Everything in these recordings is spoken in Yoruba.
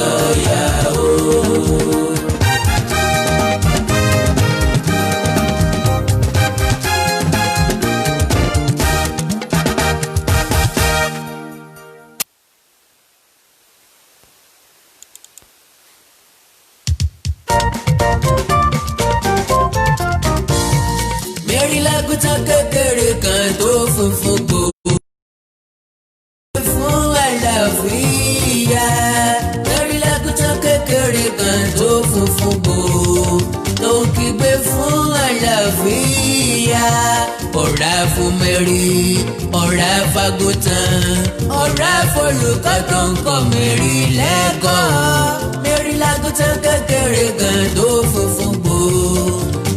Sọ̀yà o. Mary lágùntàn kékeré kan tó funfun gbòò fún àlàáfíà. Mary lágùntàn kékeré kan tó funfun gbòò tó ń kígbe fún àlàáfíà. Ọ̀rá fún Mary, ọ̀rá fagùntàn, ọ̀rá fọlùkọ́ tó ń kọ́ Mary lẹ́kọ̀ọ́. Mary lágùntàn kékeré kan tó funfun gbòò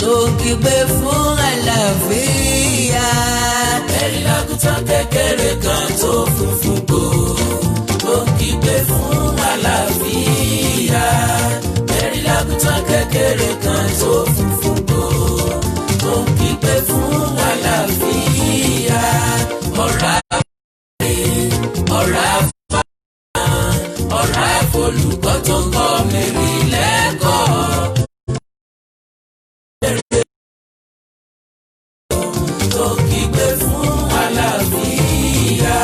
tó ń kígbe fún àlàáfíà. Mary lágùntàn kékeré kan tó funfun gbòò tó ń kígbe fún àlàáfíà. Mary lágùntàn kékeré kan tó funfun gbòò tó ń kígbe fún àlàáfíà. Ọ̀rá ọ̀rá ọ̀rá olùkọ́ tó ń kọ́ Mary lẹ́kọ̀ọ́. Tó kígbe fún àlàáfíà.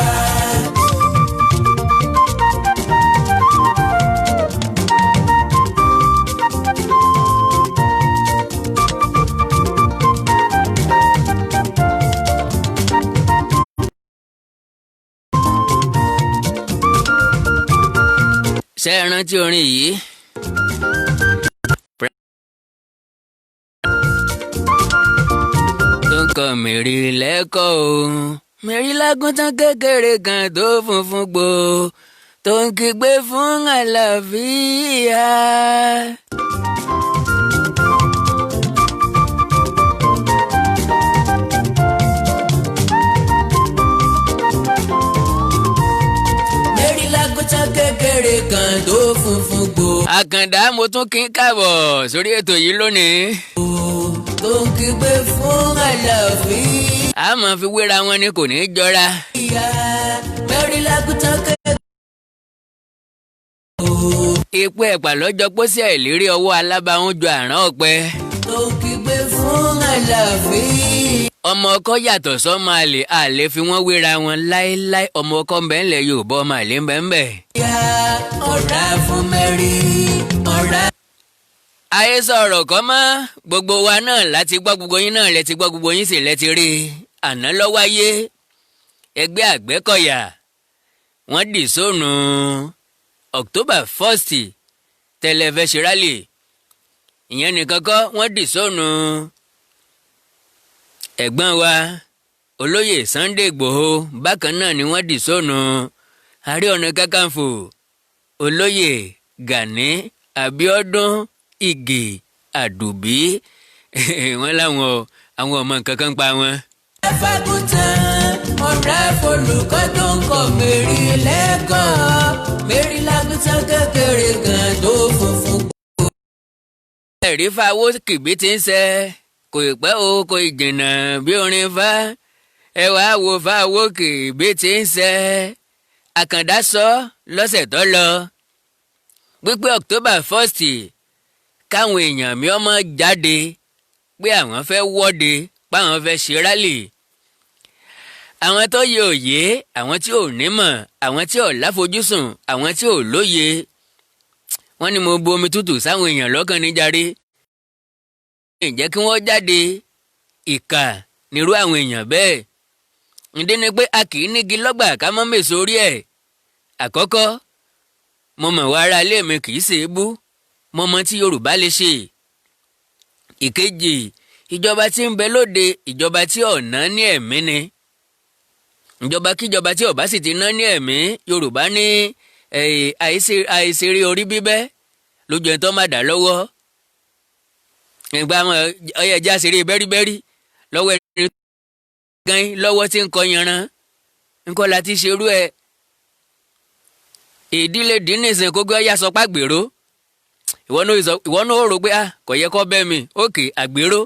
Ṣé ẹ rántí orin yìí? Tó ń kọ Mary lẹ́kọ̀ọ́ o. Mary lágùntàn kékeré kan tó funfun gbò tó ń kígbe fún àlàáfíà. Mary lágùntàn kékeré kan tó funfun gbò Àkàndá, mo tún kí n káàbọ̀ sórí ètò yìí lónìí. Tó ń kígbe fún àlàáfíà. A máa fi wéra wọn ni, kò ní í jọra. Mary lágùntàn kékeré. Epo ẹ̀pà lọ́jọ́ pósí àìlérí ọwọ́ alábàáhùn ju àrán ọ̀pẹ. Tó ń kígbe fún àlàáfíà. Ọmọ ọkọ yàtọ̀ sọ́mọ àlè, àlè fi wọ́n wéra wọn láéláé. Ọmọ ọkọ ń bẹ ńlẹ̀ Yorùbá, ọmọ àlè ń bẹ ńbẹ̀. Ọ̀rá fún Mary, ọ̀rá. Ayé sọ̀rọ̀ kọ́ mọ́, gbogbo wa náà láti gbọ́, gbogbo yín náà lẹ ti gbọ́, gbogbo yín sì lẹ ti rí i. Àná ló wáyé, ẹgbẹ́ Àgbẹ̀kọ̀yà wọ́n dì sóònù October 1st tẹlẹfẹ́ ṣe rally. Ìyẹn nìkan kọ́, wọ́n dì sóònù ẹ̀gbọ́n wa olóyè Sunday Ìgbòho. Bákan náà ni wọ́n dì sóònù Ààrẹ Ọ̀nà Kakanfò olóyè Gani Abiodun Ige Àdùbí. Wọ́n láwọn àwọn ọmọ nǹkan kan pa wọn. Fagùntàn, ọ̀rá olùkọ́ tó ń kọ́ Mary lẹ́kọ̀ọ́. Mary lágùntàn kékeré kan tó funfun. Ẹ̀rí fáwọ́ kìbí ti ń sẹ́, kò ì pẹ́ o, kò ì jìnnà bí orin fa. Ẹ wá wo fáwọ́ kìbí ti ń sẹ́. Àkàndá sọ lọ́sẹ̀ tó lọ wípé October 1st káwọn èèyàn mi ọmọ jáde pé àwọn fẹ́ wọ́de, páwọn fẹ́ ṣe rally. Àwọn tó yẹ òye, àwọn tí ò nímọ̀, àwọn tí ò láfojúsùn, àwọn tí ò lóye, wọ́n ní mo bu omi tútù sáwọn èèyàn lọ́kàn níjàre. Ǹjẹ́ kí wọ́n jáde? Ìkà nírú àwọn èèyàn bẹ́ẹ̀. Ǹdí ni pé a kì í nígi lọ́gbà ká mọ́ mèso orí ẹ̀. Àkọ́kọ́, mo mọ̀ wá ara ilé mi kì í ṣe é bú, mo mọ tí Yorùbá lè ṣe. Ìkejì, ìjọba tí ń bẹ lóde, ìjọba tí ọ̀nà ní ẹ̀mí ni. Ìjọba kíjọba tí ọba sì ti ná ní ẹ̀mí, Yorùbá ní àìṣeré orí bíbẹ́ lójú ẹni tó má dà lọ́wọ́. Ìgbà ọyẹ ẹja ṣeré bẹ́ríbẹ́rí lọ́wọ́ ẹni gan lọ́wọ́ tí ń kọ yanran ńkọ́ la ti ṣerú ẹ̀. Ìdílé dínísìn kó gbé ọyá sọ pé àgbèrò, ìwọ náà ó rò pé ah, kò yẹ kó bẹ́ mi òkè àgbèrò,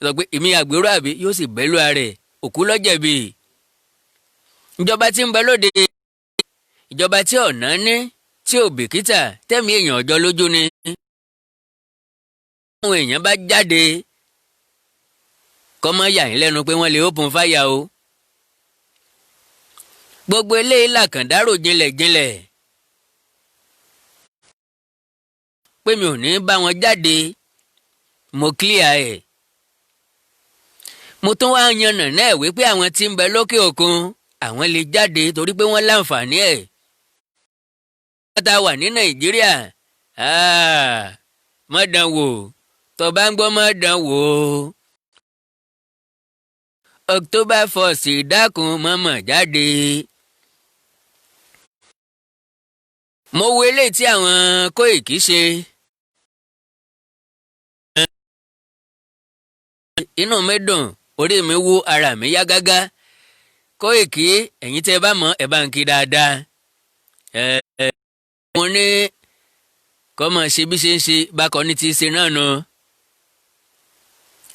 sọ pé èmi àgbèrò àbí yóò sì bẹ́ lóra rẹ̀ òkú lọ́jẹ̀bi. Ìjọba tí ń bẹ lóde, ìjọba tí ọ̀nà ní Tí ò bìkítà tẹ́mi èèyàn ọjọ́ lójú ni. Àwọn èèyàn bá jáde, kọ́ mọ́ yà yín lẹ́nu pé wọ́n lè open fire o. Gbogbo eléyìí làkàndá rò jinlẹ̀ jinlẹ̀ pé mi ò ní bá wọn jáde. Mo clear ẹ̀. Mo tún wá yànnà náà wípé àwọn tí ń bẹ lókè òkun, àwọn lè jáde torí pé wọ́n láǹfààní ẹ̀. Tá a wà ní Nàìjíríà, má dán wò. Tó bá ń gbọ́, má dán wò. October 1st, dákun mọ́mọ́ jáde. Mo wo eléyìí tí àwọn Kóìkì ṣe. Inú mi dùn, orí mi wú, ara mi yá gágá. Kóìkì, ẹ̀yin tẹ́ ẹ bá mọ̀, ẹ bá ń kí dáadáa. Mo ní kọ́ máa ṣe bí ṣe ń ṣe bákan ní ti ṣe náà nu,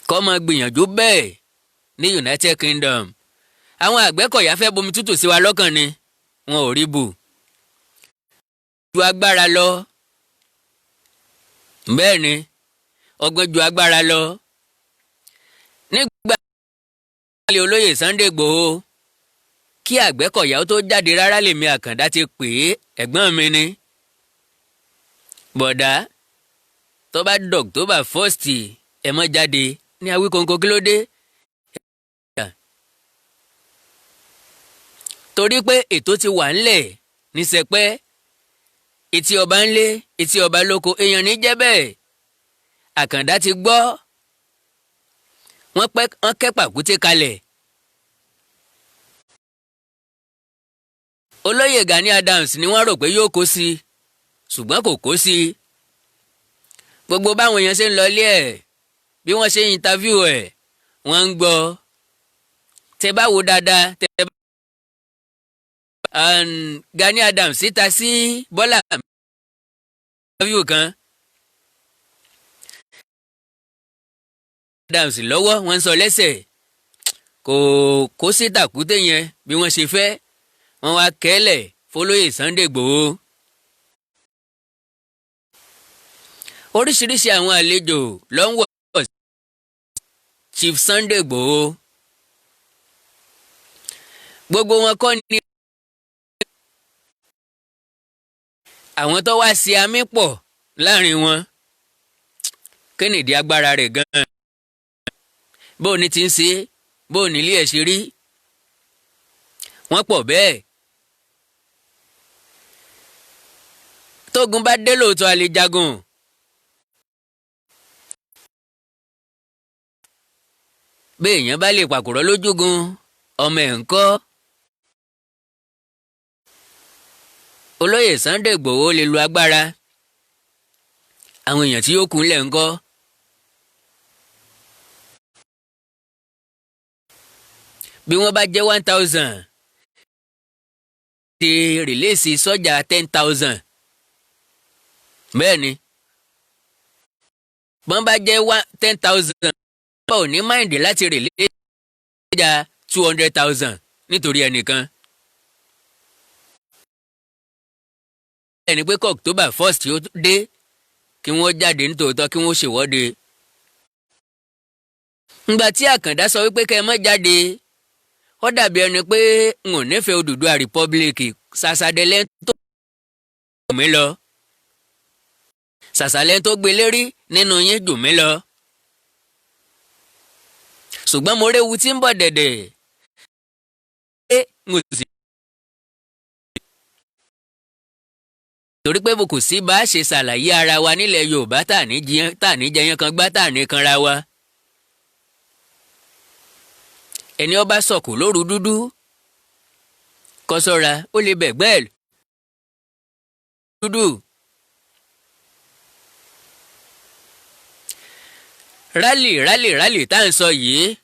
kọ́ máa gbìyànjú bẹ́ẹ̀ ní United Kingdom. Àwọn Àgbẹ̀kọ̀yà fẹ́ bomi tútù sí wa lọ́kàn ni, wọn ò rí bù ju agbára lọ. Bẹ́ẹ̀ ni, ọgbọ́n ju agbára lọ. Nígbà tí olóyè Sunday Igboho, kí Àgbẹ̀kọ̀yà ó tó jáde rárá, lèmi Àkàndá ti pè é. Ẹ̀gbọ́n mi ni, bọ̀dá, tó bá October 1st, ẹ mọ́ jáde ní Awíkonko. Kí ló dé? Torí pé ètò ti wà ńlẹ̀ ní sẹpẹ́, etí ọba ńlé, etí ọba lóko, èèyàn ní jẹ́ bẹ́ẹ̀. Àkàndá ti gbọ́, wọ́n pẹ́, wọ́n kẹ́ pàkúté kalẹ̀. Olóyè Gani Adams ni wọ́n rò pé yóò kó sí, ṣùgbọ́n kò kó sí. Gbogbo báwọn èèyàn ṣe ń lọ ilé ẹ̀, bí wọ́n ṣe ń interview ẹ̀, wọ́n ń gbọ́. Tẹ bá wo dáadáa, tẹ bá Gani Adams síta sí Bọ́lá interview kan. Adams lọ́wọ́ wọ́n ń sọ lẹ́sẹ̀ kò kó sí tàkúté yẹn bí wọ́n ṣe fẹ́. Wọ́n wá kẹ́lẹ̀ fọlọ́yè Sunday Igboho. Oríṣiríṣi àwọn àlejò ló ń wọ̀ Chief Sunday Igboho. Gbogbo wọn kọ́ ni àwọn tó wá sí àmì pọ̀ láàrin wọn. Kennedy, agbára rẹ̀ gan-an, bó ní ti ń ṣe, bó nílé ẹ̀ ṣe rí, wọ́n pọ̀ bẹ́ẹ̀. Tógun bá dé lóòótọ́, a lè jagun. Béèyàn bá lè pàkúrọ̀ lójúgun, ọmọ ẹ̀ ń kọ́. Olóyè Sunday Igboho lè lu agbára, àwọn èèyàn tí yóò kúnlẹ̀ ń kọ́. Bí wọ́n bá jẹ́ 1,000, ti release sọ́jà 10,000. Bẹ́ẹ̀ ni, bọ́n bá jẹ́ 10,000, wọ́n ò ní mind láti release sọ́jà 200,000 nítorí ẹnìkan. Ẹni pé October 1st ó dé, kí wọ́n jáde nítòótọ́, kí wọ́n ṣèwọ́de. Ngbà tí Àkàndá sọ wípé kẹ́ ẹ má jáde, ó dàbí ẹni pé n ò nífẹ̀ẹ́ Odùduwà Republic. Ṣàṣàdẹ̀lẹ̀ tó jù mí lọ, ṣàṣàlẹ̀ tó gbé lérí nínú yín jù mí lọ. Ṣùgbọ́n mo réwu tí ń bọ̀ dẹ̀dẹ̀ n ò sì torí pé kò sí bá a ṣe ṣàlàyé ara wa nílẹ̀ Yorùbá tà ní jẹyán kan gbá tà ní kanra wa. Ẹni ó bá sọ̀kò lóru dúdú, kó ṣọ́ra, ó lè bẹ̀gbẹ́ ẹ̀ dúdú. Rally, rally, rally tá à ń sọ yìí,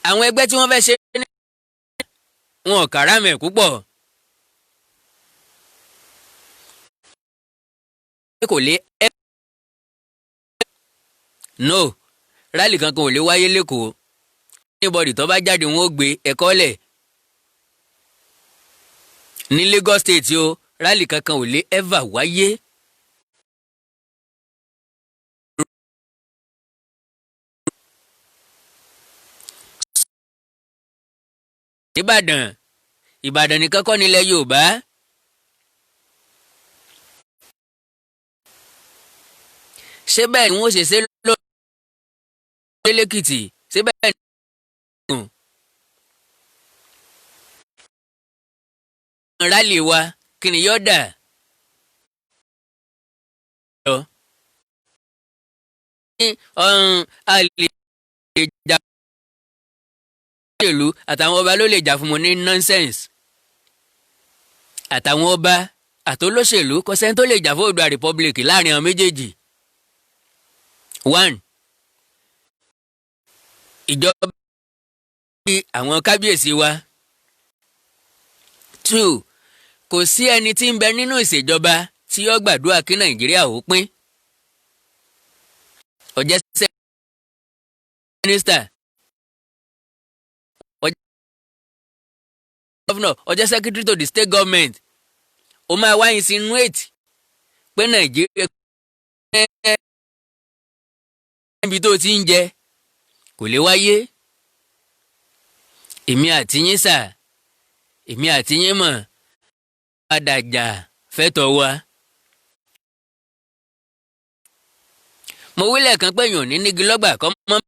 àwọn ẹgbẹ́ tí wọ́n fẹ́ ṣe ní wọn ò kàrámẹ̀ púpọ̀. Kò lè ẹ́ no rally kankan ò lè wáyé lẹ́kọ̀ọ́. Anybody tó bá jáde, wọn ó gbé ẹ̀kọ́ lẹ̀. Ní Lagos State o, rally kankan ò lè ever wáyé. Ìbàdàn, Ìbàdàn nìkan kọ́ nílẹ̀ Yorùbá. Ṣé bẹ́ẹ̀ ni wọ́n ṣe ṣe lórí lẹ́kìtì? Ṣé bẹ́ẹ̀ ni rally wa kí ni yóò dà? Lọ. A lè jà ìlú, àtàwọn ọba ló lè jà fún wọn ní nonsense. Àtàwọn ọba àtolóṣèlú, kò sẹ́ni tó lè jà fún Oòduà Republic láàrin àwọn méjèèjì. One, ìjọba bí àwọn kábíyèsí wa. Two, kò sí ẹni tí ń bẹ nínú ìṣèjọba tí yóò gbàdúrà kí Nàìjíríà ó pín. Ó jẹ́ mínísítà, ó jẹ́ governor, ó jẹ́ secretary to the state government, ó máa wá insinuate pé Nàìjíríà níbi tó ti ń jẹ kò lè wáyé. Èmi àti yín sà, èmi àti yín mọ̀ padà jà fẹ́tọ̀ wa. Mo wí lẹ́ẹ̀kan pé èèyàn ò ní nígi lọ́gbà kọ́ mọ́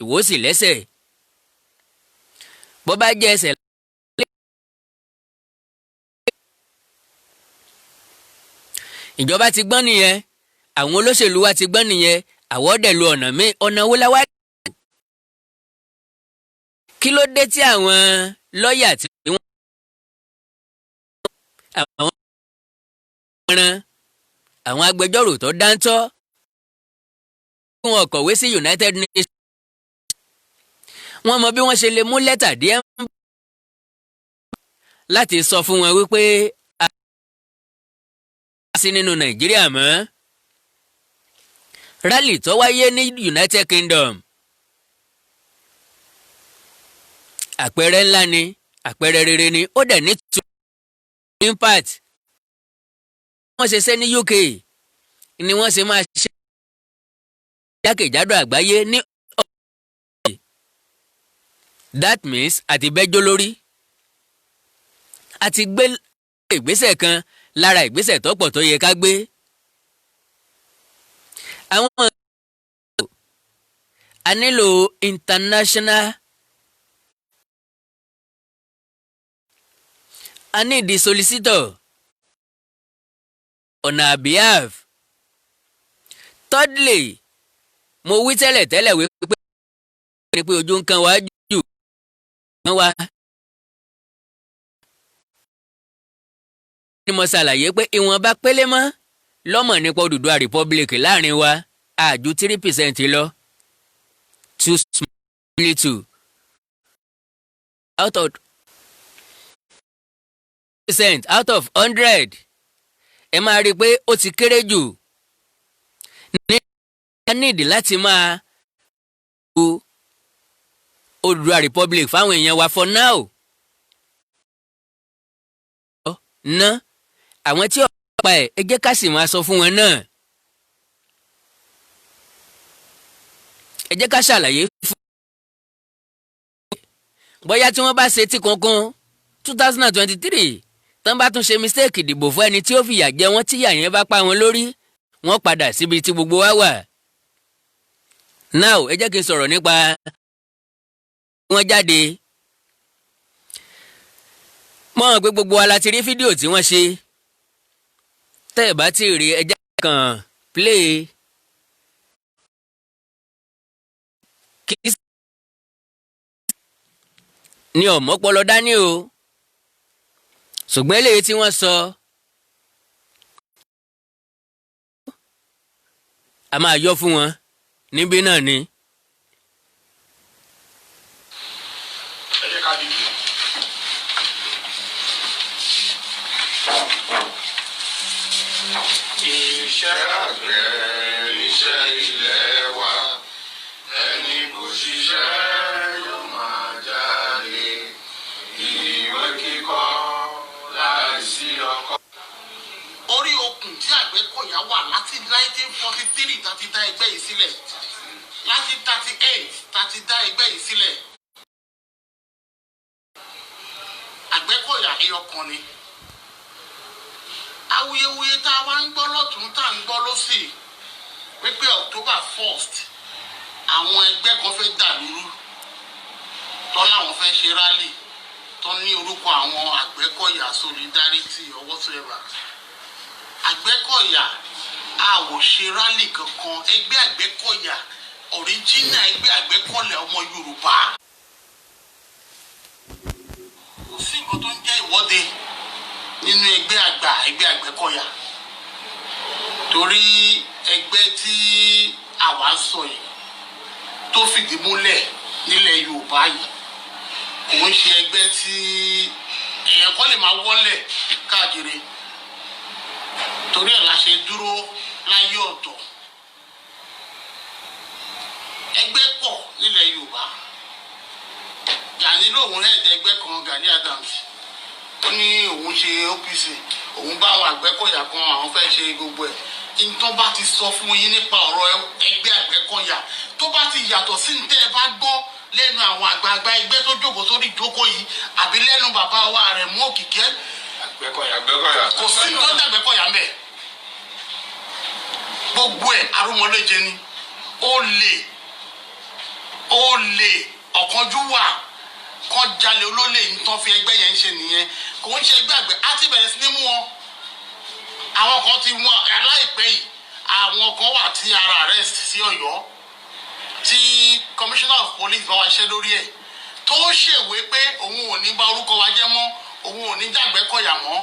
ìwọ sì lẹ́sẹ̀ bó bá jẹ́ ẹsẹ̀. Ìjọba ti gbọ́n nìyẹn, àwọn olóṣèlú wa ti gbọ́n nìyẹn. Àwọ̀ dẹ̀ lu ọ̀nà míì. Ọ̀nà wo la wá? Kí ló dé tí àwọn lọ́ọ̀yà tí wọ́n àwọn ran àwọn agbẹjọ́rò tó dáńtọ́ wọn kọ̀wé sí United Nations? Wọ́n mọ bí wọ́n ṣe lè mú lẹ́tà díẹ̀ láti sọ fún wọn wípé a sí nínú Nàìjíríà mọ́. Rally tó wáyé ní United Kingdom, àpẹẹrẹ ńlá ni, àpẹẹrẹ rere ni, ó dẹ̀ ní two impact. Wọ́n ṣe ṣe ní UK ni wọ́n ṣe máa ṣe jákèjádò àgbáyé ní. That means àti bẹ́jọ́ lórí àti gbé ìgbésẹ̀ kan lára ìgbésẹ̀ tó pọ̀ tó yẹ ká gbé. Àwọn a nílò international, a need the solicitor on our behalf. Thirdly, mo wí tẹ́lẹ̀ tẹ́lẹ̀ wípé ní pé ojú ń kan wá jù kan wá. Ni mo ṣàlàyé pé ìwọ̀nba pélé mọ́ lọ́mọ̀ nípa Odùduwà Republic láàrin wa, àjù 3% lọ, too small little out of percent out of 100. Ẹ máa rí i pé ó ti kéré jù ní nídìí láti máa wo Odùduwà Republic fáwọn èèyàn wa for now. Ná àwọn tí ọ̀pá ẹ̀, ẹ jẹ́ ká sì máa sọ fún wọn náà. Ẹ jẹ́ ká ṣàlàyé fún bóyá tí wọ́n bá ṣe tí kankan 2023 tán bá tún ṣe mistake dìbò fún ẹni tí ó fìyà jẹ wọ́n, tíyà yẹn bá pa wọn lórí, wọ́n padà síbi tí gbogbo wa wà. Now, ẹ jẹ́ kí n sọ̀rọ̀ nípa wọ́n jáde. Mọ̀ ọ́n pé gbogbo wa la ti rí fídíò tí wọ́n ṣe. Tẹ́ ẹ̀ bá ti rí, ẹ jẹ́ kàn play kí ni ọ̀mọ́pọlọ dání o, ṣùgbọ́n eléyìí tí wọ́n sọ a máa yọ fún wọn níbí náà ni. Ẹ jẹ́ ká dìde. Iṣẹ́ àgbẹ̀ níṣẹ́ ilẹ̀ wa, ẹni kò ṣiṣẹ́ yóò máa jalè. Àgbẹ̀kọ̀yà wà láti 1943 tá ti dá ẹgbẹ́ yìí sílẹ̀, láti 38 tá ti dá ẹgbẹ́ yìí sílẹ̀. Àgbẹ̀kọ̀yà ẹyọ kan ni. Awuyewuye tá a wá ń gbọ́ lọ́tún, tá a ń gbọ́ lọ́sì, wípé October 1st, àwọn ẹgbẹ́ kan fẹ́ dàlúrú tọ́ láwọn fẹ́ ṣe rally tó ní orúkọ àwọn Àgbẹ̀kọ̀yà Solidarity or whatsoever. Àgbẹ̀kọ̀yà, a ò ṣe rally kankan. Ẹgbẹ́ Àgbẹ̀kọ̀yà, original ẹgbẹ́ Àgbẹ̀kọ̀yà ọmọ Yorùbá, kò sí nǹkan tó ń jẹ́ ìwọ́de nínú ẹgbẹ́ àgbà, ẹgbẹ́ Àgbẹ̀kọ̀yà, torí ẹgbẹ́ tí àwa ń sọ yìí tó fìdí múlẹ̀ nílẹ̀ Yorùbá yìí, kò ń ṣe ẹgbẹ́ tí èèyàn kan lè máa wọ́lẹ̀ káàkiri. Torí ẹ̀ la ṣe dúró láyé ọ̀tọ̀. Ẹgbẹ́ pọ̀ nílẹ̀ Yorùbá. Gani lòun head ẹgbẹ́ kan, Gani Adams, ó ní òun ṣe OPC, òun bá àwọn Àgbẹ̀kọ̀yà kan, àwọn fẹ́ ṣe gbogbo ẹ̀. Nǹkan bá ti sọ fún yín nípa ọ̀rọ̀ ẹgbẹ́ Àgbẹ̀kọ̀yà tó bá ti yàtọ̀ sí ní tẹ́ ẹ bá gbọ́ lẹ́nu àwọn àgbààgbà ẹgbẹ́ tó jókòó sórí ìjókòó yìí, àbí lẹ́nu bàbá wa Àrẹ̀mú Òkìkí, Àgbẹ̀kọ̀yà. Àgbẹ̀kọ̀yà. kò sí tó ń dàgbẹ́kọ̀yà ń bẹ̀. Gbogbo ẹ̀ arúmọléje ni. Ó lè, ó lè ọ̀kánjúwà kan, jalè olólè yìí tán fi ẹgbẹ́ yẹn ń ṣe nìyẹn. Kò ń ṣe ẹgbẹ́ àgbẹ̀. Á ti bẹ̀rẹ̀ sí ní mú wọn. Àwọn kan ti wọn aláìpẹ́ yìí. Àwọn kan wà tí ara arrest sí Ọ̀yọ́, tí commissioner of police bá wa ṣiṣẹ́ lórí ẹ̀, tó ṣèwé pé òun ò ní bá orúkọ wa jẹ́ mọ́, òun ò ní jàgbẹ́kọ̀yà mọ́.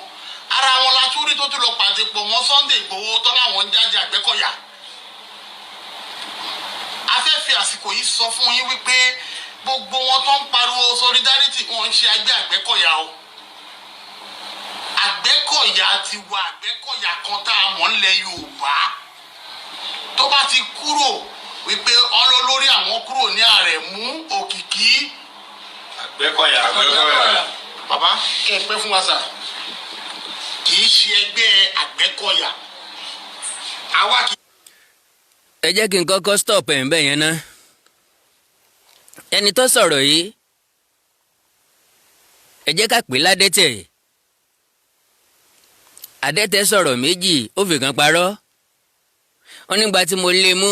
Ara wọn la tún rí tó tún lọ pàdé pọ̀ mọ́ Sunday Ìgbòho tó láwọn ń jáde Àgbẹ̀kọ̀yà. A fẹ́ fi àsìkò yìí sọ fún yín wípé gbogbo wọn tó ń pariwo solidarity, wọn ń ṣe ẹgbẹ́ Àgbẹ̀kọ̀yà o. Àgbẹ̀kọ̀yà ti wà. Àgbẹ̀kọ̀yà kan tá a mọ̀ nílẹ̀ Yorùbá tó bá ti kúrò wípé ọlọ́lórí àwọn kúrò ní Àrẹ̀mú Òkìkí. Àgbẹ̀kọ̀yà. Àgbẹ̀kọ̀yà. Bàbá, kẹ́ ẹ pẹ́ fún wa sà, kì í ṣe ẹgbẹ́ Àgbẹ̀kọ̀yà àwa kì í. Ẹ jẹ́ kí n kọ́kọ́ stop ẹ̀ ń bẹ̀ yẹn ná. Ẹni tó sọ̀rọ̀ yìí, ẹ jẹ́ ká pè ládẹ́tẹ̀. Adẹ́tẹ̀ sọ̀rọ̀ méjì, ó fi kan parọ́. Wọ́n nígbà tí mo lé mú,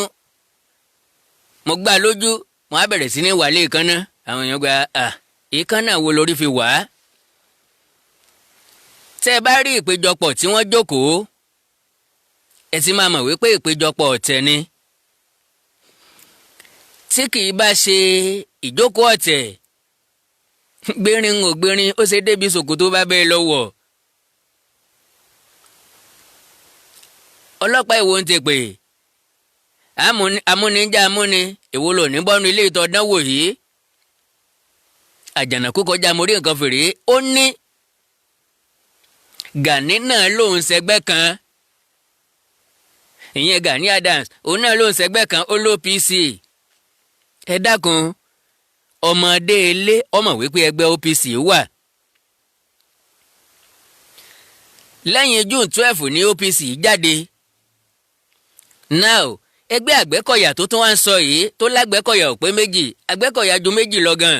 mo gbá lójú, mo á bẹ̀rẹ̀ sí ní wàlé ìkànnà. Àwọn èèyàn gba à ìkànnà wo lórí fi wà á. Tẹ́ ẹ bá rí ìpéjọpọ̀ tí wọ́n jókòó, ẹ ti máa mọ̀ wípé ìpéjọpọ̀ ọ̀tẹ̀ ni. Tí kì í bá ṣe ìjókòó ọ̀tẹ̀, gbérin ò gbérin, ó ṣe débi ṣòkòtò bá bẹ́ẹ̀ lọ́wọ́. Ọlọ́pàá ìwo ń tèpè amúnijá amúni, èwo lò ní bọ́nu ilé ìtọ́ dánwò yìí? Àjànàkú kọjá mo rí nǹkan fèrè. Ó ní Gani náà lòun ṣẹgbẹ́ kan, ìyẹn Gani Adams, òun náà lòun ṣẹgbẹ́ kan, ó ló OPC. Ẹ dákun, ọmọdé ilé ọmọ wípé ẹgbẹ́ OPC wà. Lẹ́yìn June 12 ní OPC jáde. Now, ẹgbẹ́ Àgbẹ̀kọ̀yà tó tún wá ń sọ yìí, tó lágbẹ̀kọ̀yà ò pé méjì, Àgbẹ̀kọ̀yà ju méjì lọ gan,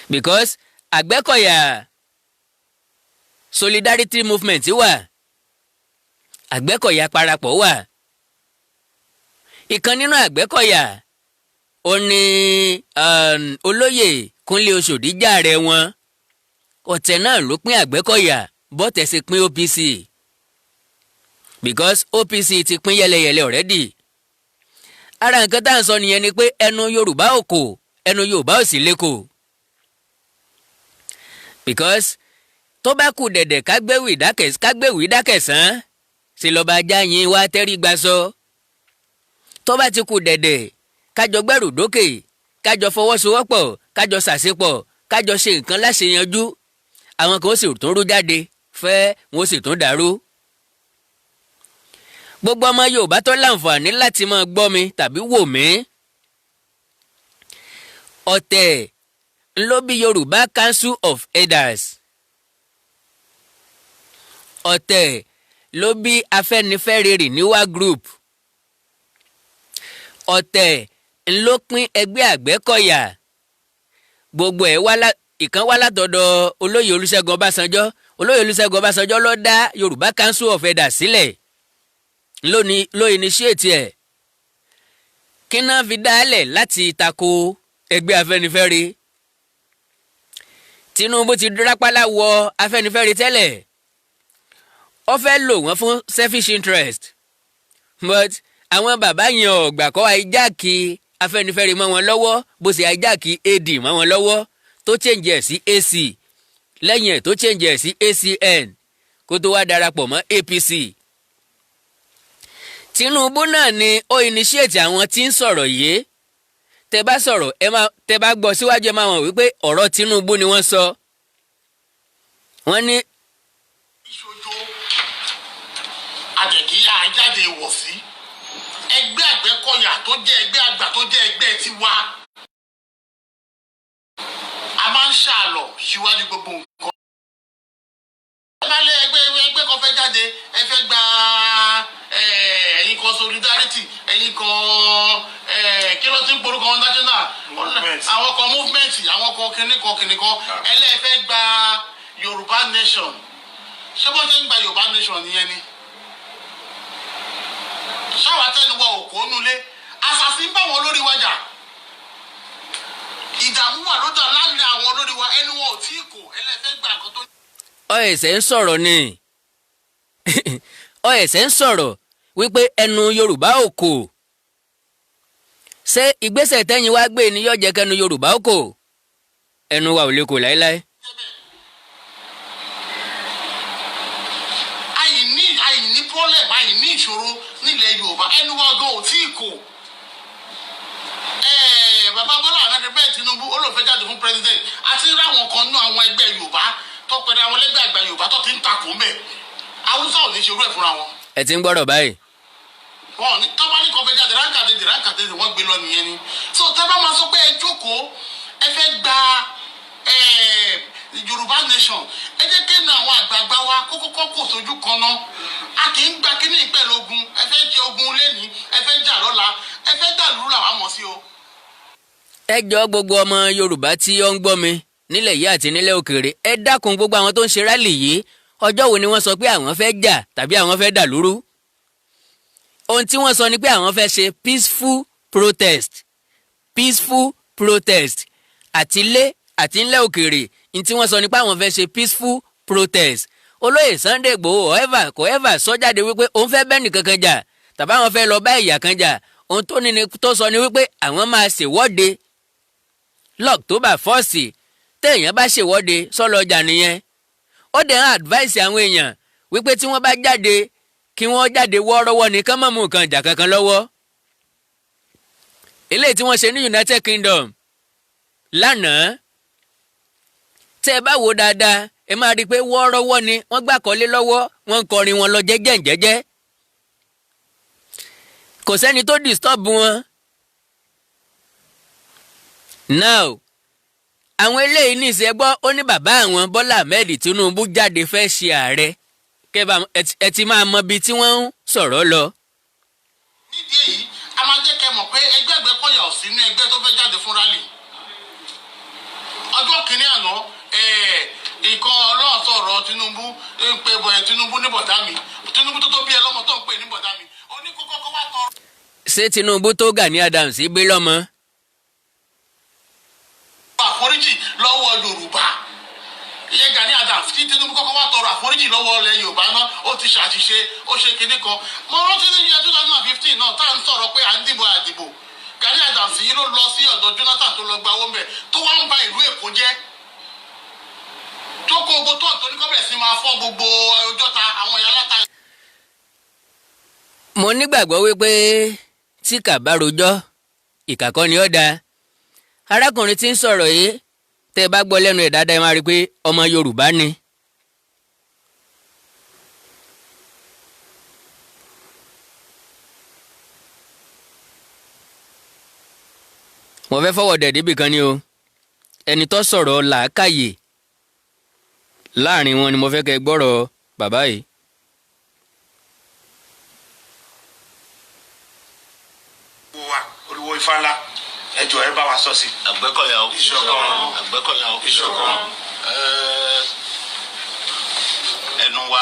because Àgbẹ̀kọ̀yà Solidarity Movement wà, Àgbẹ̀kọ̀yà parapọ̀ wà. Ìkan nínú Àgbẹ̀kọ̀yà ó ní olóyè Kúnlé Oṣòdì jàre wọn. Ọ̀tẹ̀ náà ló pín Àgbẹ̀kọ̀yà bọ́tẹ̀ sí pín OPC, because OPC ti pín yẹlẹyẹlẹ already. Ara nǹkan tá à ń sọ nìyẹn ni pé ẹnu Yorùbá ò kò, ẹnu Yorùbá ò sì lékò, because tó bá kù dẹ̀dẹ̀ kágbéwì dákẹ̀sán sí lọ́ba ajá yín wá tẹ́rí gba sọ. Tó bá ti kù dẹ̀dẹ̀ kájọ gbẹ́rù dókè, kájọ fọwọ́sowọ́pọ̀, kájọ ṣàṣepọ̀, kájọ ṣe nǹkan láṣeyanjú, àwọn kan ó sì tún rú jáde fẹ́, wọn ó sì tún dàrú. Gbogbo ọmọ Yorùbá tó láǹfààní láti máa gbọ́ mi tàbí wò mí, ọ̀tẹ̀ ńlọ bí Yorùbá Council of Elders. Ọ̀tẹ̀ ló bí Afẹ́nifẹ́re Renewal Group. Ọ̀tẹ̀ ló pín ẹgbẹ́ Àgbẹ̀kọ̀yà. Gbogbo ẹ̀ wá, ìkan wá látọ̀dọ̀ olóyè Olúṣẹ́gun Ọbásanjọ́. Olóyè Olúṣẹ́gun Ọbásanjọ́ ló dá Yorùbá Council of Elders sílẹ̀, lónìí ló initiate ẹ̀. Kí náà fi dálẹ̀ láti tako ẹgbẹ́ Afẹ́nifẹ́re? Tinubu ti rápálá wọ Afẹ́nifẹ́re tẹ́lẹ̀, ó fẹ́ lò wọ́n fún selfish interest, but àwọn bàbá yẹn ò gbà kọ́ hijack Afẹ́nifẹ́re mọ́ wọn lọ́wọ́, bó ṣe hijack AD mọ́ wọn lọ́wọ́, tó change ẹ̀ sí AC, lẹ́yìn ẹ̀ tó change ẹ̀ sí ACN, kó tó wá darapọ̀ mọ́ APC. Tinubu náà ni ó initiate àwọn tí ń sọ̀rọ̀ yìí. Tẹ bá sọ̀rọ̀, ẹ máa tẹ bá gbọ́ síwájú, ẹ máa mọ̀ wípé ọ̀rọ̀ Tinubu ni wọ́n sọ. Wọ́n ní. Ìṣojo àjẹkí àjáde ìwọ̀sí ẹgbẹ́ Àgbẹ̀kọ̀yà tó jẹ́ ẹgbẹ́ àgbà, tó jẹ́ ẹgbẹ́ tiwa, a máa ń ṣàlọ̀ síwájú gbogbo nǹkan. Ẹ bá lé ẹgbẹ́ kan fẹ́ jáde, ẹ fẹ́ gba ẹ̀yin kan solidarity, ẹ̀yin kan, kí ló ti ń porúkọ wọn, national Movement. Àwọn kan movement, àwọn kan kinní kan kinní kan, ẹlẹ́ẹ̀fẹ́ gba Yorùbá nation. Ṣé bó ṣe ń gba Yorùbá nation nìyẹn ni? Ṣáwa tẹnu wa òkò nulẹ̀, àṣàṣì ń bá wọn lórí wa jà, ìdààmú wà lọ́dọ̀ láàrin àwọn olórí wa, ẹnu wọn ò tí ì kò, ẹlẹ́fẹ́ gbà nǹkan tó. Ọ ẹ̀sẹ̀ ń sọ̀rọ̀ ni, ọ ẹ̀sẹ̀ ń sọ̀rọ̀ wípé ẹnu Yorùbá ò kò. Ṣé ìgbésẹ̀ tẹ́yìn wá gbé ni yóò jẹ́ kẹnu Yorùbá ò kò? Ẹnu wa ò lè kò láéláé. Àìní problem, àìní ìṣòro nílẹ̀ Yorùbá, ẹnu wa gan ò tí ì kò. Bàbá Bọ́lá Ahmed bẹ́ẹ̀ Tinubu ó lò fẹ́ jáde fún president, àti ráwọn kan nú àwọn ẹgbẹ́ Yorùbá tó pẹ̀lú àwọn ẹlẹ́gbẹ́ àgbà Yorùbá tó ti ń takò ń bẹ̀. Haúsá ò ní ṣerú ẹ̀ fúnra wọn. Ẹ ti ń gbọ́rọ̀ báyìí. Wọn ò ní tọ́ba ní kan fẹ́ jáde, ránkàdédè ránkàdédè wọ́n gbé lọ nìyẹn ni. So tẹ́ bá máa sọ pé ẹ jókòó, ẹ fẹ́ gba Yorùbá nation, ẹ jẹ́ kí ní àwọn àgbààgbà wa kó kọ́kọ́ kò sójú kan náà. A kì í gba kíní pẹ̀lú ogun. Ẹ fẹ́ jẹ ogun lẹ́ni, ẹ fẹ́ jà lọ́la, ẹ fẹ́ dà lúrú làwọn mọ̀ sí o. Ẹ jọ, gbogbo ọmọ Yorùbá tí ó ń gbọ́ mi nílẹ̀ yìí àti nílẹ̀ òkèèrè, ẹ dákun, gbogbo àwọn tó ń ṣe rally yìí, ọjọ́ wo ni wọ́n sọ pé àwọn fẹ́ jà tàbí àwọn fẹ́ dà lúrú? Ohun tí wọ́n sọ ni pé àwọn fẹ́ ṣe peaceful protest, peaceful protest, àti ilé àti ńlẹ̀ òkèèrè. Ní tí wọ́n sọ ni pé àwọn fẹ́ ṣe peaceful protest. Olóyè Sunday Igboho ever kò ever sọ jáde wípé òun fẹ́ bẹ́ẹ̀ nìkankan jà tàbí àwọn fẹ́ lọ bá ẹ̀yà kan jà. Ohun tó ní ni tó sọ ni wípé àwọn máa ṣèwọ́de lọ́ọ̀tọ́bà 1. Téèyàn bá ṣèwọ́de sọ́lọ́ ọjà nìyẹn. Ó dẹ̀ ń advice àwọn èèyàn wípé tí wọ́n bá jáde, kí wọ́n jáde wọ́ọ́rọ́wọ́ ní kán má mú nǹkan ìjà kankan lọ́wọ́. Eléyìí tí wọ́n ṣe ní United Kingdom lánàá, tẹ́ ẹ bá wò dáadáa, ẹ máa rí i pé wọ́ọ́rọ́wọ́ ni wọ́n gbà kọ́lé lọ́wọ́, wọ́n ń kọrin wọn lọ jẹ́jẹ́ jẹ́jẹ́, kò sẹ́ni tó disturb wọn. Now, àwọn eléyìí ní ìṣẹ́gbọ́, ó ní bàbá àwọn Bọ́lá Ahmed Tinubu jáde fẹ́ ṣe ààrẹ. Kẹ́bà ẹ ti máa mọ ibi tí wọ́n ń sọ̀rọ̀ lọ. Nídìí èyí, a máa jẹ́ kẹ́ mọ̀ pé ẹgbẹ́ Àgbẹ̀kọ̀yà ò sí ní ẹgbẹ́ tó fẹ́ jáde fún rally. Ọjọ́ kìíní àná, ìkan ọlọ́run sọ̀rọ̀ Tinubu ń pe bọ̀ Tinubu ní bọ̀dá mi. Tinubu tó tó bí ẹ lọ́mọ tó ń pè ní bọ̀dá mi, ó ní kókó kó wá tọrọ. Ṣé Tinubu tó Gani Adams gbé lọ́mọ? Àforíjì lọ́wọ́ Yorùbá, ìyẹn Gani Adams, kí Tinubu kọ́kọ́ wá tọrọ àforíjì lọ́wọ́ ilẹ̀ Yorùbá náà. Ó ti ṣàṣìṣe, ó ṣe kinní kan. Mo rántí ní year 2015 náà tá à ń sọ̀rọ̀ pé à ń dìbò àdìbò, Gani Adams yìí ló lọ sí ọ̀dọ̀ Jonathan tó lọ gba owó mbẹ̀, tó wá ń ba ìlú Èkó jẹ́, tó kó gbogbo tó ní kọ́ bẹ̀rẹ̀ sí máa fọ́ gbogbo Ọjọ́ta, àwọn ìyá aláta. Mo nígbàgbọ́ wípé tí kà bá rojọ́, ìkà kọ́ ni ó dáa. Arákùnrin tí ń sọ̀rọ̀ yìí, tẹ́ ẹ bá gbọ́ lẹ́nu ẹ̀ dáadáa, ẹ máa rí i pé ọmọ Yorùbá ni. Mo fẹ́ fọwọ́ dẹ̀ débì kan ni o. Ẹni tó sọ̀rọ̀ làákàyè láàrin wọn ni mo fẹ́ kẹ́ gbọ́rọ̀ bàbá yìí. Ifá ńlá, ẹ jọ̀ọ́, ẹ bá wa sọ sí. Àgbẹ̀kọ̀yà o. Ìṣọ̀kan. Àgbẹ̀kọ̀yà o. Ìṣọ̀kan. Ẹnu wa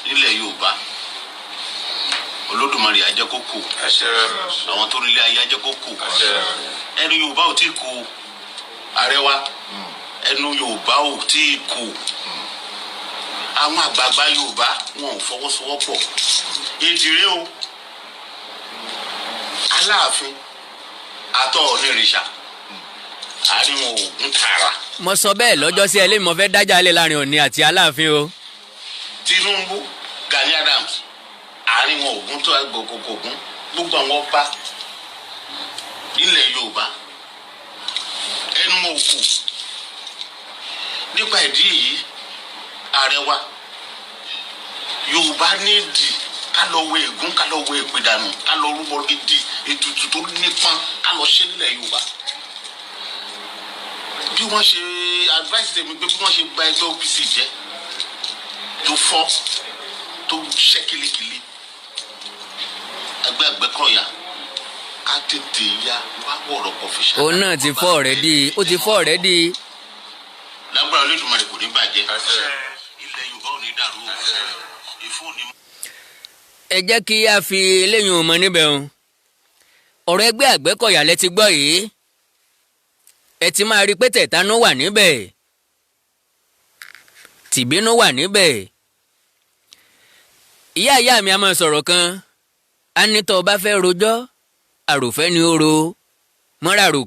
nílẹ̀ Yorùbá, Olódùmarè á jẹ́ kó kò. Àṣẹ. Àwọn tó nílé ayé á jẹ́ kó kò. Àṣẹ. Ẹnu Yorùbá ò tí kò. Ààrẹ wa, ẹnu Yorùbá ò tí kò. Àwọn àgbààgbà Yorùbá, wọn ò fọwọ́sowọ́pọ̀. Ìdìrẹ́ o, Aláàfin àtọ̀ onírìṣà, àárín wọn ò gún tààrà. Mo sọ bẹ́ẹ̀ lọ́jọ́ sí ẹlẹ́mi, mo fẹ́ dájà lé láàrin Ọọ̀ni àti Aláàfin o. Tinubu, Gani Adams, àárín wọn ò gún tó gbogbo gún. Gbogbo àwọn ọba nílẹ̀ Yorùbá, ẹnu wọn ò kò. Nípa ìdí èyí, ààrẹ wa, Yorùbá nídìí ká lọ wẹ ègún, ká lọ wẹ èpè dànù, ká lọ rúbọ gidi, ètùtù tó nípọn, ká lọ ṣe nílẹ̀ Yorùbá. Bí wọ́n ṣe advice tèmi pé bí wọ́n ṣe gba ẹgbẹ́ OPC jẹ́ tó fọ́, tó ṣẹ́ kilikili, ẹgbẹ́ Àgbẹ̀kọ̀yà, ká tètè ya wá wọ̀rọ̀ kọ̀ fi ṣàdá. Òun náà ti fọ́ already, ó ti fọ́ already. Lágbára Olódùmarè, kò ní bàjẹ́. Àṣẹ. Ilẹ̀ Yorùbá ò ní dàrú o, ìfún ò ní. Ẹ jẹ́ kí a fi eléyìí mọ níbẹ̀ o. Ọ̀rọ̀ ẹgbẹ́ Àgbẹ̀kọ̀yà lẹ ti gbọ́ yìí. Ẹ ti máa rí i pé tẹ̀tánú wà níbẹ̀, tìbínú wà níbẹ̀. Ìyá ìyá mi a máa sọ̀rọ̀ kan, á ní tó o bá fẹ́ rojọ́, àròfẹ́ ni ó ro mọ́ra rò.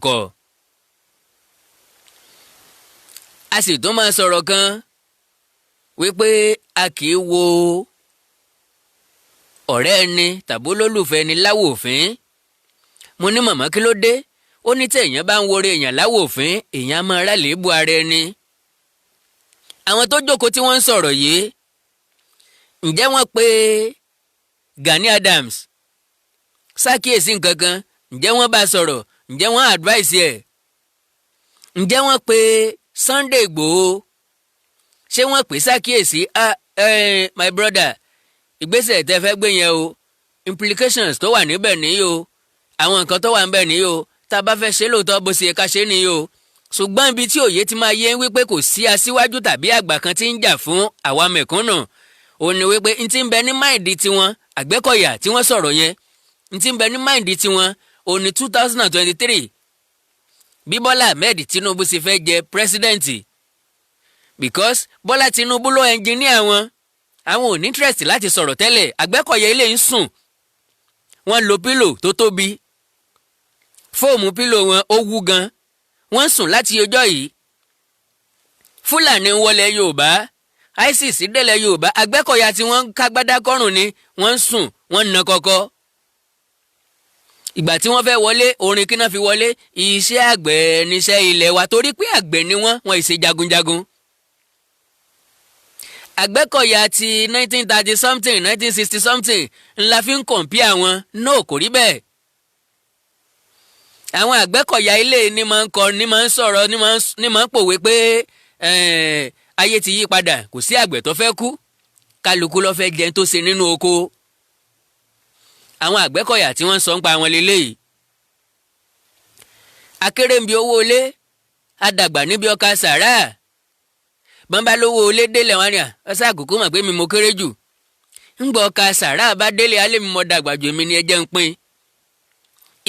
A sì tún máa sọ̀rọ̀ kan wípé a kì í wo ọ̀rẹ́ ẹni tàbí olólùfẹ́ ẹni láwòfín. Mo ní, "Màmá, kí ló dé?" Ó ní tí èèyàn bá ń wọre èèyàn láwòfín, èèyàn á máa rálẹ̀ bu ara ẹni. Àwọn tó jókòó tí wọ́n ń sọ̀rọ̀ yìí, ǹjẹ́ wọ́n pe Gani Adams ṣàkíyèsí nǹkan kan? Ǹjẹ́ wọ́n bá sọ̀rọ̀? Ǹjẹ́ wọ́n advice ẹ̀? Ǹjẹ́ wọ́n pe Sunday Igboho? Ṣé wọ́n pè ṣàkíyèsí, "Ah, my brother, ìgbésẹ̀ tẹ́ fẹ́ gbé yẹn o, implications tó wà níbẹ̀ nìyí o, àwọn nǹkan tó wà níbẹ̀ nìyí o, tá a bá fẹ́ ṣe lóòótọ́, bó ṣe yẹ ká ṣe nìyí o"? Ṣùgbọ́n ibi tí òye ti máa yé wípé kò sí aṣíwájú tàbí àgbà kan tí ń jà fún àwa mẹ̀kúnnù, ò ní wípé n ti ń bẹ ní mind tiwọn, Àgbẹ̀kọ̀yà tí wọ́n sọ̀rọ̀ yẹn, n ti ń bẹ ní mind tiwọn ò ní 2023, bí Bọ́lá Ahmed Tinubu sì fẹ́ jẹ president, because Bọ́lá Tinubu ló engineer wọn. Àwọn ò ní interest láti sọ̀rọ̀ tẹ́lẹ̀. Àgbẹ̀kọ̀yà ilé ń sùn, wọ́n lo pillow tó tóbi, foam pillow wọn ó wú gan, wọ́n sùn láti ọjọ́ yìí. Fúlàní ń wọlé Yorùbá, ISIS délẹ̀ Yorùbá, Àgbẹ̀kọ̀yà tí wọ́n ń kágbádá kọ́rùn ni wọ́n ń sùn, wọ́n ń na kọ́kọ́. Ìgbà tí wọ́n fẹ́ wọlé, orin kí náà fi wọlé? Iṣẹ́ àgbẹ̀ níṣẹ́ ilẹ̀ wa, torí pé àgbẹ̀ ni wọ́n, wọ́n ìṣe jagunjagun. Àgbẹ̀kọ̀yà ti 1930 something, 1960 something ńlá fi ń compare wọn. No, kò rí bẹ́ẹ̀. Àwọn Àgbẹ̀kọ̀yà ilé ní máa ń kọ, ní máa ń sọ̀rọ̀, ní máa ń pòwe pé ayé ti yí padà, kò sí àgbẹ̀ tó fẹ́ kú, kálukú ló fẹ́ jẹun tó ṣe nínú oko. Àwọn Àgbẹ̀kọ̀yà tí wọ́n sọ ń pa àwọn leléyìí. Akéré ń bi owó ilé, adàgbà níbi ọkà sàrà. Bọ́n bá lówó ilé délẹ̀, wọn ni à ọ̀sẹ̀ àkókò mọ̀ pé mi mo kéré jù. Ńgbọ́ ọkà sàrà bá délé alẹ́, mi mọ̀ dàgbà jù, èmi ni ẹ jẹ́ ń pín.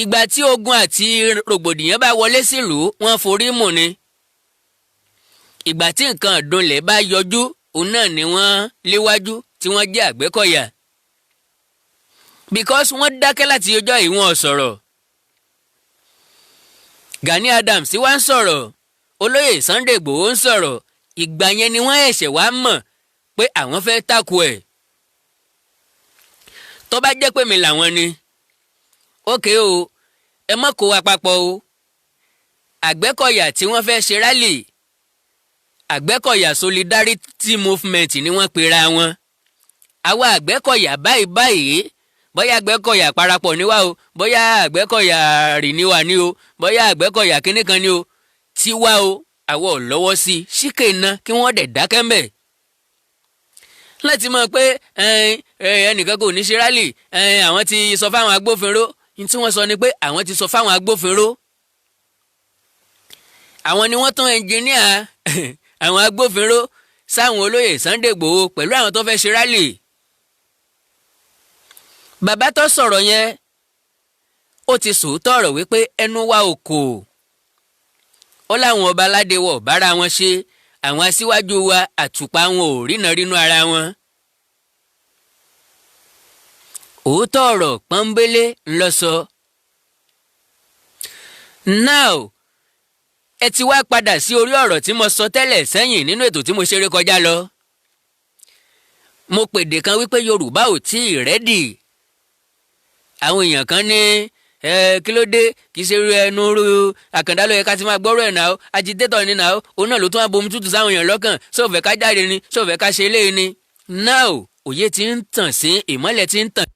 Ìgbà tí ogun àti rògbòdìyàn bá wọlé sílùú, wọ́n forí mù ni. Ìgbà tí nǹkan ọ̀dùnlẹ̀ bá yọjú, òun náà ni wọ́n léwájú tí wọ́n jẹ́ Àgbẹ̀kọ̀yà, because wọ́n dákẹ́ láti ọjọ́ yìí, wọ́n sọ̀rọ̀. Gani Adams wá ń sọ̀rọ̀, olóyè Sunday Igboho ń sọ̀rọ̀, ìgbà yẹn ni wọ́n ẹ̀ṣẹ̀ wá mọ̀ pé àwọn fẹ́ takò ẹ̀. Tó bá jẹ́ pé mi làwọn ni, ókè o, ẹ má kó wa papọ̀ o. Àgbẹ̀kọ̀yà tí wọ́n fẹ́ ṣe rally, Àgbẹ̀kọ̀yà Solidarity Movement ni wọ́n pera wọn. Àwa Àgbẹ̀kọ̀yà báyìí báyìí, bóyá Àgbẹ̀kọ̀yà parapọ̀ níwá o, bóyá Àgbẹ̀kọ̀yà rì níwá ní o, bóyá Àgbẹ̀kọ̀yà kínní kan ní o, tiwa o, àwọ̀ ò lọ́wọ́ sí i síkè iná, kí wọ́n dẹ̀ dákẹ́ mbẹ̀ láti mọ̀ pé ẹnìkan kò ní ṣe rally. Àwọn ti sọ fáwọn agbófinró. Ní tí wọ́n sọ ni pé àwọn ti sọ fáwọn agbófinró, àwọn ni wọ́n tún engineer àwọn agbófinró sáwọn olóyè Sunday Igboho pẹ̀lú àwọn tó fẹ́ ṣe rally. Bàbá tó sọ̀rọ̀ yẹn, ó ti sòótọ́ ọ̀rọ̀ wípé ẹnu wa ò kò. Ó láwọn ọba aládé wọ̀ bára wọn ṣe, àwọn aṣíwájú wa àtùpà wọn ò rína rínú ara wọn. Òótọ́ ọ̀rọ̀ pọ́nbélé ńlọ sọ. Now, ẹ ti wá padà sí orí ọ̀rọ̀ tí mo sọ tẹ́lẹ̀ sẹ́yìn nínú ètò tí mo ṣeré kọjá lọ. Mo pèdè kan wípé Yorùbá ò tí ì ready. Àwọn èèyàn kan ní ẹ kí ló dé? Kì í ṣe irú ẹnu rú Àkàndá ló yẹ ká ti máa gbọ́rọ̀ ẹ̀ náà. Agitator ni náà, òun náà ló tún wá bomi tútù sáwọn èèyàn lọ́kàn. Sóòfẹ́ ká jáde ni? Sóòfẹ́ ká ṣe eléyìí ni? Now, òye ti ń tàn sí, ìmọ́lẹ̀ ti ń tàn.